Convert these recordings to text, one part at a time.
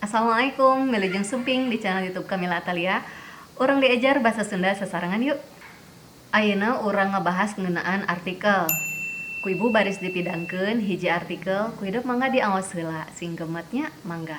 Assalamualaikum, wilujeng sumping di channel YouTube Kamila Atalia. Urang diajar bahasa Sunda sasarengan yuk. Ayeuna urang ngebahas ngeunaan artikel. Ku ibu baris dipidangkeun hiji artikel, ku hidep mangga diaos heula, sing gemet nya mangga.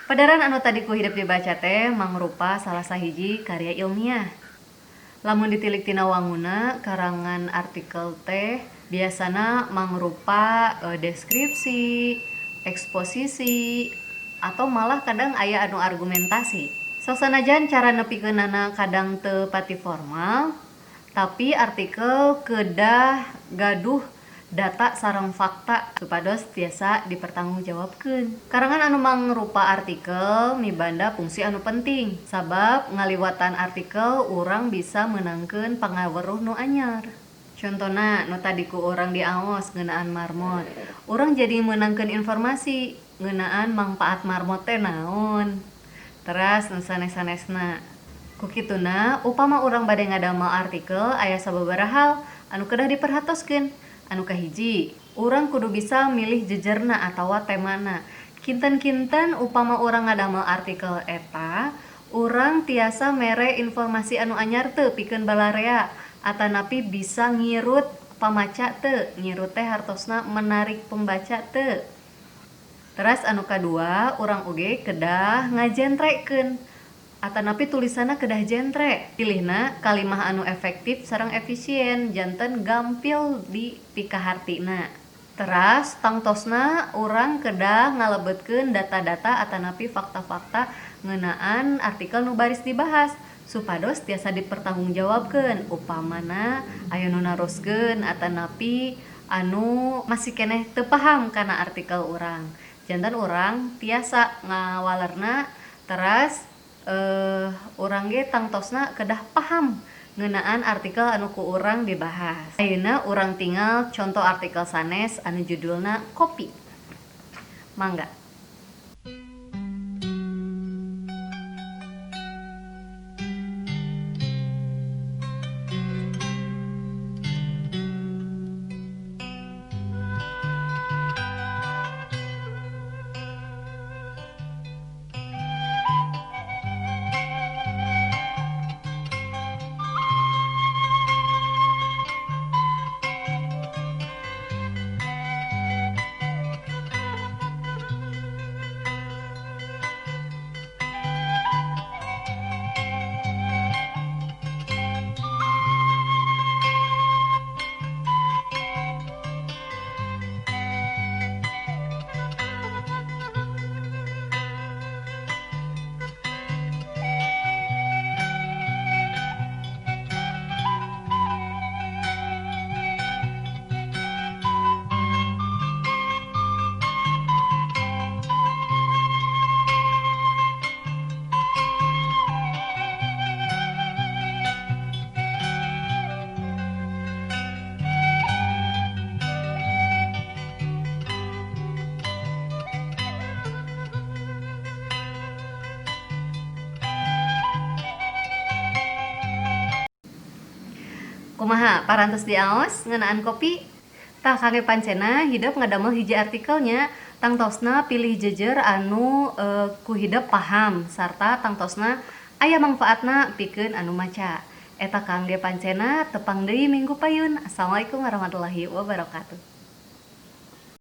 Padaran anu tadi ku hidep dibaca teh mangrupa salah sahiji karya ilmiah. Lamun ditilik tina wanguna, karangan artikel teh biasana mangrupa deskripsi, eksposisi, atau malah kadang aya anu argumentasi. Sok sanajan cara nepikeunana kadang teu pati formal, tapi artikel kedah gaduh data sareng fakta supados tiasa dipertanggungjawabkeun. Karangan anu mangrupa artikel mibanda fungsi anu penting, sabab ngaliwatan artikel urang bisa meunangkeun pangaweruh nu anyar. Contona nu tadi ku urang diaos ngeunaan marmot, urang jadi meunangkeun informasi ngeunaan mangpaat marmot teh naon. Teras nu sanes-sanesna. Ku kituna upama urang bade ngadamel artikel aya sababaraha hal anu kedah diperhatoskeun. Anu kahiji, urang kudu bisa milih jejerna atawa temana. Kinten-kinten upama urang ngadamel artikel eta, urang tiasa mere informasi anu anyar teu pikeun balarea, atanapi bisa ngirut pamaca teu, ngirut teh hartosna menarik pembaca teu. Teras anu kadua, urang oge kedah ngajentrekeun atanapi tulisanna kedah jentre. Pilihna kalimah anu efektif sareng efisien janten gampil di pikahartina. Teras tangtosna urang kedah ngalebetkeun data-data atanapi fakta-fakta ngeunaan artikel nu baris dibahas supados tiasa dipertanggungjawabkeun upamana aya nu naroskeun atanapi anu masih keneh teu paham kana artikel urang. Janten urang tiasa ngawalerna teras urang ge tangtosna kedah paham ngeunaan artikel anu ku urang dibahas. Ayeuna urang tinggal contoh artikel sanes anu judulna kopi. Mangga. Kumaha parantos diaos ngeunaan kopi? Tah kangge pancena hidep ngadamel hiji artikel nya, tangtosna pilih jejer anu ku hidep paham sarta tangtosna aya mangfaatna pikeun anu maca. Eta kangge pancena, tepang deui minggu payun. Assalamualaikum warahmatullahi wabarakatuh.